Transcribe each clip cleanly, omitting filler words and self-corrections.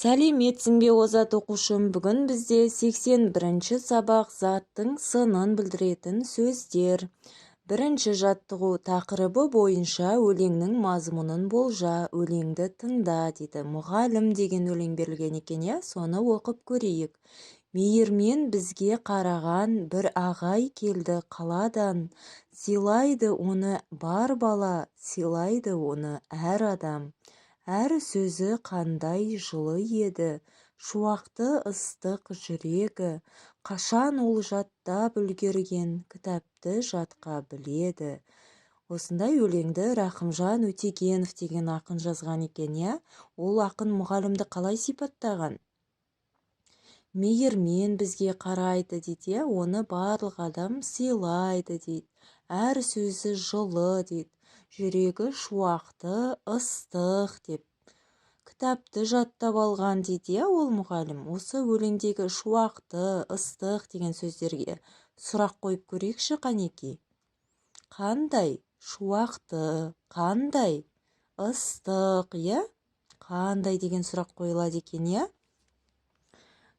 Сәлеметсің бе, озат оқушым! Бүгін бізде 81-ші сабақ, заттың сынын білдіретін сөздер. Бірінші жаттығу: тақырыбы бойынша өлеңнің мазмұнын болжа, өлеңді тыңда дейді. «Мұғалім» деген өлең берілген екен, иә, соны оқып көрейік. Мейірмен бізге қараған бір ағай келді қаладан. Сыйлайды оны бар бала, сыйлайды оны әр адам. Әр сөзі қандай жылы еді, шуақты ыстық жүрегі. Қашан ол жаттап үлгерген, кітапты жатқа біледі. Осындай өлеңді Рахымжан Өтегенов деген ақын жазған екен, иә. Ол ақын мұғалімді қалай сипаттаған? Мейірмен бізге қарайды дейді, иә, оны барлық адам сыйлайды дейді, әр сөзі жылы дейді, жүрегі шуақты, ыстық деп, кітапты жаттап алған дейді, иә, ол мұғалім. Осы өлеңдегі шуақты, ыстық деген сөздерге сұрақ қойып көрейікші, қанеки. Қандай шуақты, қандай ыстық, иә? Қандай деген сұрақ қойылады екен, иә?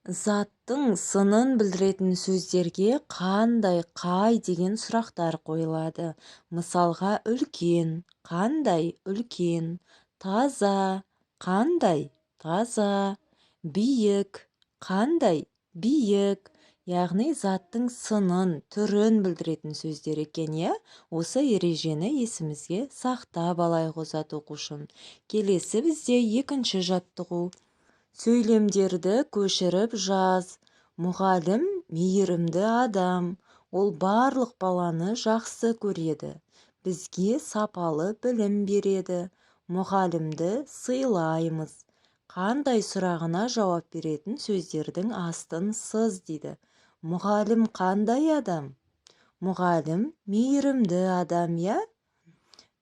Заттың сынын білдіретін сөздерге қандай, қай деген сұрақтар қойылады. Мысалға, үлкен, қандай үлкен, таза, қандай таза, биік, қандай биік. Яғни заттың сынын, түрін білдіретін сөздер екен, иә. Осы ережені есімізге сақтап алайық, озат оқушым. Келесі бізде екінші жаттығу: сөйлемдерді көшіріп жаз. Мұғалім мейірімді адам. Ол барлық баланы жақсы көреді, бізге сапалы білім береді. Мұғалімді сыйлаймыз. Қандай сұрағына жауап беретін сөздердің астын сыз дейді. Мұғалім қандай адам? Мұғалім мейірімді адам, иә.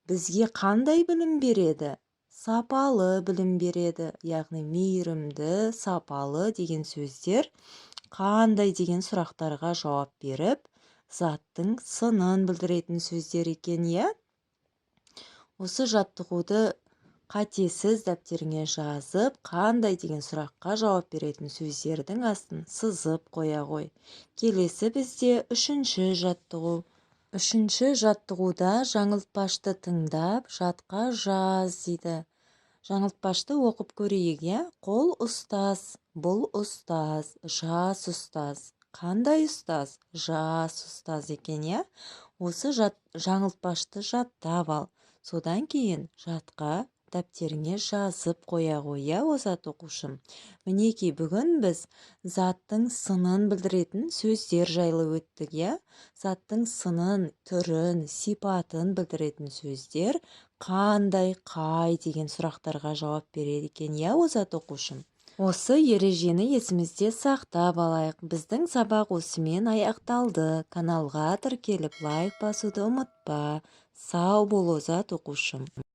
Бізге қандай білім береді? Сапалы білім береді. Яғни мейірімді, сапалы деген сөздер қандай деген сұрақтарға жауап беріп, заттың сынын білдіретін сөздер екен, иә. Осы жаттығуды қатесіз дәптеріңе жазып, қандай деген сұраққа жауап беретін сөздердің астын сызып қоя ғой. Келесі бізде үшінші жаттығу. Үшінші жаттығуда жаңылтпашты тыңдап, жатқа жаз дейді. Жаңылтпашты оқып көрейік, иә. Қол ұстаз, бұл ұстаз, жас ұстаз. Қандай ұстаз? Жас ұстаз екен, иә. Осы жаңылтпашты жаттап ал, содан кейін жатқа дәптеріңе жазып қоя ғой, иә, озат оқушым. Мінекей, бүгін біз заттың сынын білдіретін сөздер жайлы өттік, иә. Заттың сынын, түрін, сипатын білдіретін сөздер қандай, қай деген сұрақтарға жауап береді екен, иә, озат оқушым. Осы ережені есімізде сақтап алайық. Біздің сабақ осымен аяқталды. Каналға тіркеліп, лайк басуды ұмытпа. Сау бол, озат оқушым.